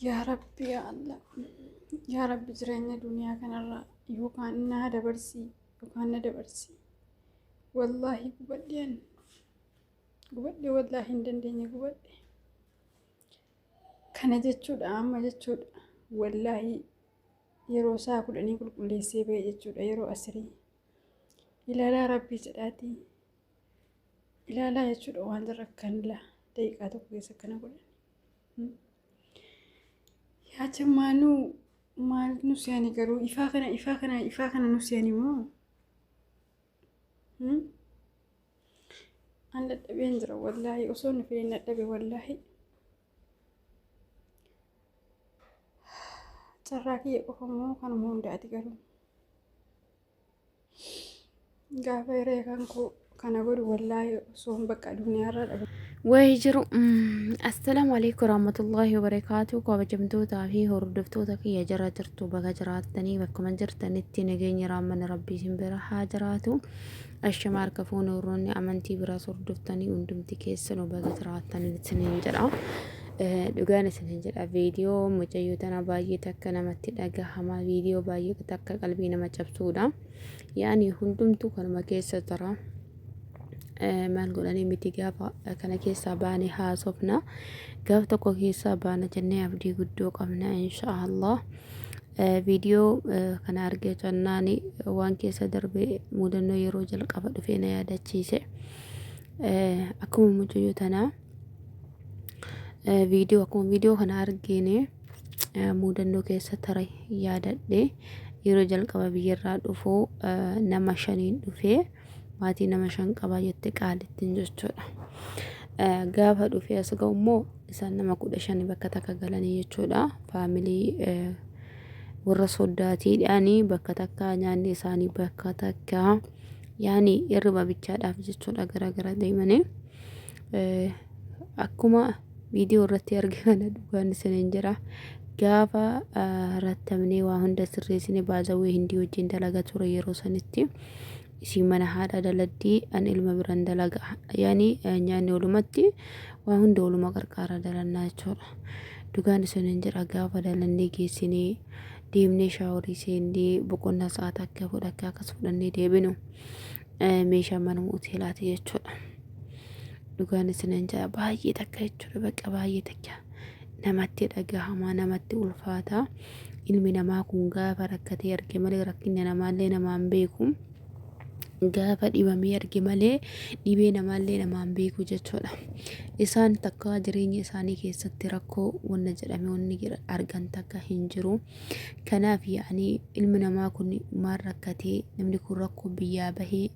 Yaa Rabbi yaa Allah. Yaa Rabbi jireenya duniyaa kanarraa yookaan na dabarsi yookaan na dabarsi. Wallaahi gubadheen gubadhe, wallaahi hin dandeenye, gubadhe. Kana jechuudha amma jechuudha, wallaahi yeroo isaa 10 qulqulleessee ba'e jechuudha yeroo asirii. Ilaalaa, Rabbii jedhaatii ilaalaa jechuudha, waan jarra kan daqiiqaa tokko keessa akkana godhan. Yaa jammaanuu, maal nu se'ani garuu? Ifaa kana, ifaa kana, ifaa kana nu se'ani moo? An dadhabeen jira wallaahi, osoo nu fedhin dadhabe wallaahi. Carraa kiyya qofa moo kanuma hundaati garuu? Gaafa hiree kan koo kana godhu wallaahi osoo bakka duniyaarraa dhabe. Wayi jiru. Assalaamu alaikum warahmatullahi wabarakaatu. Kabajamtootaa fi hordoftoota kiyya, jara jirtu, baga jiraattanii, bakkuma jirtanitti nageenya raammanni Rabbii isin bira haa jiraatu. Ashama harka fuune, warroonni amantii biraas hordoftanii hundumti keessanuu baga jiraattanii isiniin jedha. Dhugaan isiniin jedha, viidiyoo mucayyoo tana baay'ee takka namatti dhagahama, viidiyoo baay'ee takka qalbii nama cabsuudha. Yaani hundumtuu kanuma keessa jira. Maal godhanii miti, gaafa kana keessaa baane haasofna. Gaaf tokko keessaa baana jennee abdii guddoo qabna, insha Allah. Viidiyoo kana argee jennaan waan keessa darbe, mudannoo yeroo jalqaba dhufee na yaadachiise. Akkuma mucayyoo tanaa viidiyoo, akkuma viidiyoo kana argine mudannoo keessa tare yaadadhe. Yeroo jalqaba biyyarraa dhufu nama shaniin dhufee, maatii nama shan qabaa jette qaalittiin jechuudha. Gaafa dhufee as ga'u immoo isaan nama 15 bakka takka galanii jechuudha. Faamilii warra soddaatiidhaanii bakka takka nyaanni isaanii bakka takka, yaani hirriba bichaadhaaf jechuudha gara gara deemanii. Akkuma viidiyoo irratti arge kana, dhugaan isiniin jira. Gaafa rattamnee waa hunda sirreessine, baazawwee hindii wajjin dalaga ture yeroo sanitti. Isiin mana haadha daladdii, an ilma biran dalaga, yaani nyaanni walumatti, waa hunda waluma qarqaara dalannaa jechuudha. Dhugaan isiniin jira, gaafa dalannee geessinee deemnee shaaworii seennee boqonnaa sa'aa takka fudhakka akkas fudhannee deebinu, meeshaa mana hoteelaati jechuudha. Dhugaan isiniin jira, baay'ee takka jechuudha, bakka baay'ee takka namatti dhagahamaa, namatti ulfaata. Ilmi namaa kun gaafa rakkatee arge malee rakkinni namaallee namaan beeku. Gaafa dhibamee arge malee dhibee namaallee namaan beeku jechuudha. Isaan takka jireenya isaanii keessatti rakkoo wanna jedhame wanni argan takka hin jiru. Kanaaf yaani ilmi namaa kun maal rakkatee, namni kun rakkoo biyyaa bahee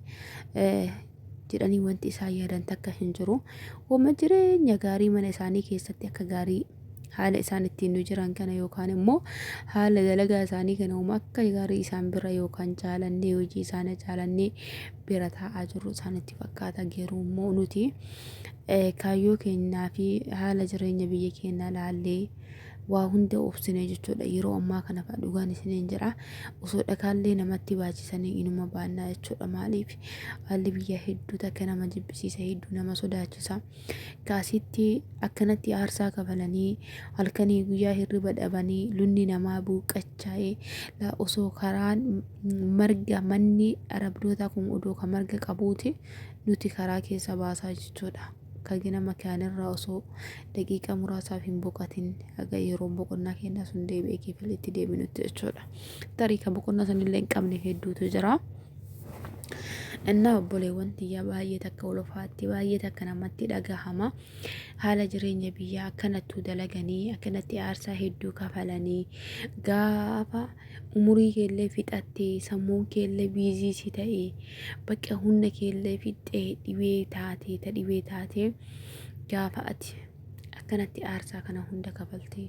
jedhanii wanti isaan yaadan takka hin jiru. Wama jireenya gaarii mana isaanii keessatti akka gaarii haala isaan ittiin nu jiran kana yookaan immoo haala dalagaa isaanii kana uuma akka gaarii isaan bira yookaan jaalannee, hojii isaanii jaalannee bira taa'aa jirru isaanitti fakkaata. Garuu immoo nuti kaayyoo keenyaa fi haala jireenya biyya keenyaa laallee waa hunda obsine jechuudha. Yeroo ammaa kana fa'a, dhugaan isiniin jira, osoo dhakaallee namatti baachisanii inuma baannaa jechuudha. Maaliif? Haalli biyya hedduu takka nama jibbisiisa, hedduu nama sodaachisa. Kaasitti akkanatti aarsaa kafalanii, halkanii guyyaa hirriba dhabanii, lunni namaa buuqqachaa'ee, osoo karaan marga, manni arabdootaa kun odoo ka marga qabuuti nuti karaa keessa baasaa jechuudha. Ka nama kaanirraa osoo daqiiqaa muraasaaf hin boqatin, haga yeroo boqonnaa keenyaa sun deebi'ee kifilitti deebinutti jechuudha. Tarii ka boqonnaa sanillee hin qabne hedduutu jira. Innaa obboleewwan tiyyaa, baay'ee takka ulfaatti, baay'ee takka namatti dhagahama. Haala jireenya biyyaa akkanattuu dalaganii, akkanatti aarsaa hedduu kafalanii, gaafa umurii keellee fixattee, sammuun keellee busy si ta'e, bakka humna keellee fixxee, dhibee taatee, ta dhibee taatee, gaafa ati akkanatti aarsaa kana hunda kafaltee,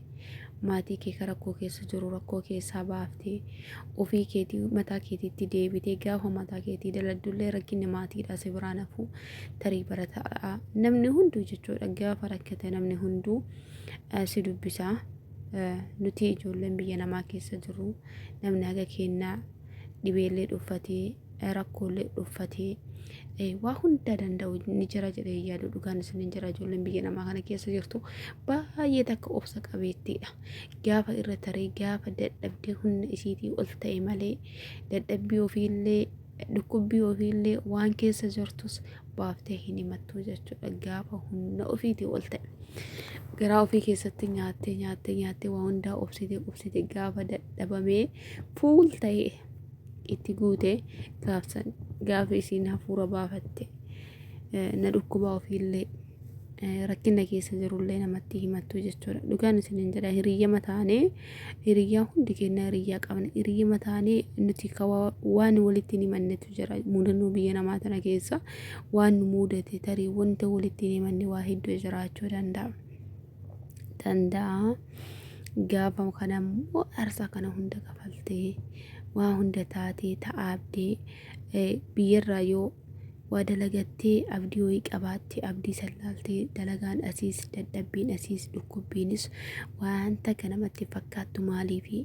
maatii kee ka rakkoo keessa jiru rakkoo keessaa baaftee, ofii keetii mataa keetiitti deebitee, gaafa mataa keetii daladdullee rakkinni maatiidhaa si biraan hafu. Tarii barataa namni hunduu jechuudha, gaafa rakkate namni hunduu si dubbisaa. Nuti ijoolleen biyya namaa keessa jirru namni haga keenyaa dhibeellee dhuffatee rakkoolee dhuffatee waa hunda danda'u ni jira jedhee yaadu. Dhugaan isin hin jira, ijoolleen biyya namaa kana keessa jirtu baay'ee takka obsa qabeettiidha. Gaafa irra taree, gaafa dadhabdee humna isiitii ol ta'e malee, dadhabbii ofiillee, dhukkubbii ofiillee, waan keessa jirtus baaftee hin himattu jechuudha. Gaafa humna ofiitii ol ta'e, garaa ofii keessatti nyaattee nyaattee nyaattee, waa hundaa obsitee obsitee, gaafa dadhabamee fuul ta'e itti guute, gaafsan gaafa isiin hafuura baafatte, na dhukkubaa ofiillee, rakkina keessa jirullee namatti himattu jechuudha. Dhugaan isin hin jedha, hiriyyama taanee, hiriyyaa hundi keenya hiriyyaa qabna. Hiriyyama taanee nuti waan walitti hin himannetu jira. Mudannoo biyya namaa tana keessa waan nu mudate, tarii wanta walitti hin himanne waa hedduu jiraachuu danda'a. Danda'a. Gaafa kana immoo aarsaa kana hunda kafaltee, waa hunda taatee ta'aabdee, biyyarraa yoo waa dalagattee, abdii wayii qabaatte, abdii sallaaltee, dalagaan asiis, dadhabbiin asiis, dhukkubbiinis wanta akka namatti fakkaattu. Maaliifi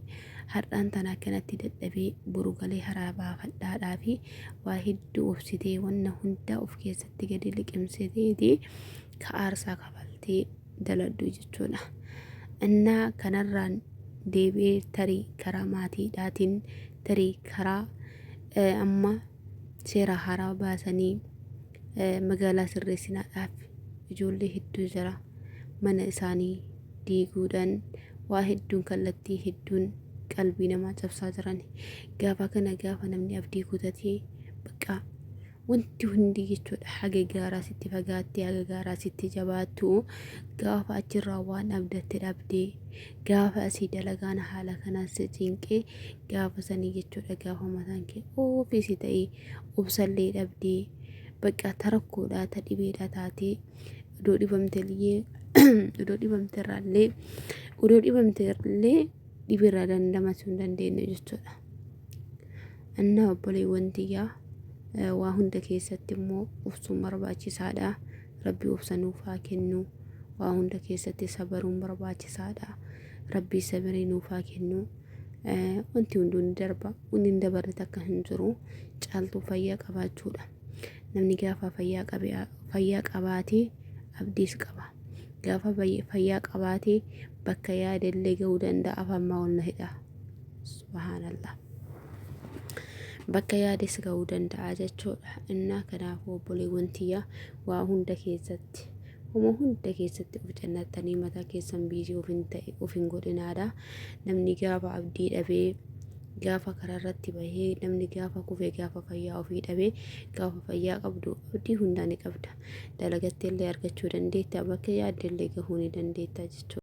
har'aan tana akkanatti dadhabee boru galee haraa baafadhaadhaa fi waa hedduu obsitee, wanna hunda of keessatti gadi liqimsiteeti ka aarsaa kafaltee daladdu jechuudha. Innaa kanarraan deebi'ee tarii karaa maatiidhaatiin, tarii karaa amma seera haaraa baasanii magaalaa sirreessinaadhaaf ijoollee hedduu jira. Mana isaanii diiguudhaan waa hedduun, kallattii hedduun qalbii namaa cabsaa jiran. Gaafa kana, gaafa namni abdii kutatee, bakka wanti hundi jechuudha haga gaaraa sitti fagaattee, haga gaaraa sitti jabaattu, gaafa achirraa waan abdatte dhabdee, gaafa asii dalagaan haala kanaan si cinqee, gaafa sanii jechuudha, gaafa mataan kee ofiisi ta'ee obsallee dhabdee, bakka tarakkoodhaa ta dhibeedhaa taatee, odoo dhibamtellee, odoo dhibamterraallee, odoo dhibamtellee dhibeerraa dandamachuu hin dandeenye jechuudha. Innaa obboleewwan tiyyaa, waa hunda keessatti immoo obsuun barbaachisaadha. Rabbi obsa nuuf haa kennu. Waa hunda keessatti sabaruun barbaachisaadha. Rabbi sabirii nuuf haa kennu. Wanti hunduu ni darba. Wanti hin dabarre takka hin jiru. Caaltuu fayyaa qabaachuudha. Namni gaafa fayyaa qabe, fayyaa qabaatee abdiis qaba. Gaafa fayyaa qabaatee bakka yaada illee gahuu danda'a. Afaan maa ol na hidha. Subhaanallah. Bakka yaades gahuu danda'a jechuudha. Innaa kanaafuu obboleewwan tiyyaa, waa hunda keessatti, homa hunda keessatti of jannattanii mataa keessan busy of hin ta'e of hin godhinaadha. Namni gaafa abdii dhabee, gaafa karaa irratti bahee, namni gaafa kufee, gaafa fayyaa ofii dhabee, gaafa fayyaa qabdu abdii hundaa ni qabda. Dalagattee illee argachuu dandeetta, bakka yaadde illee gahuu ni dandeetta jechuudha.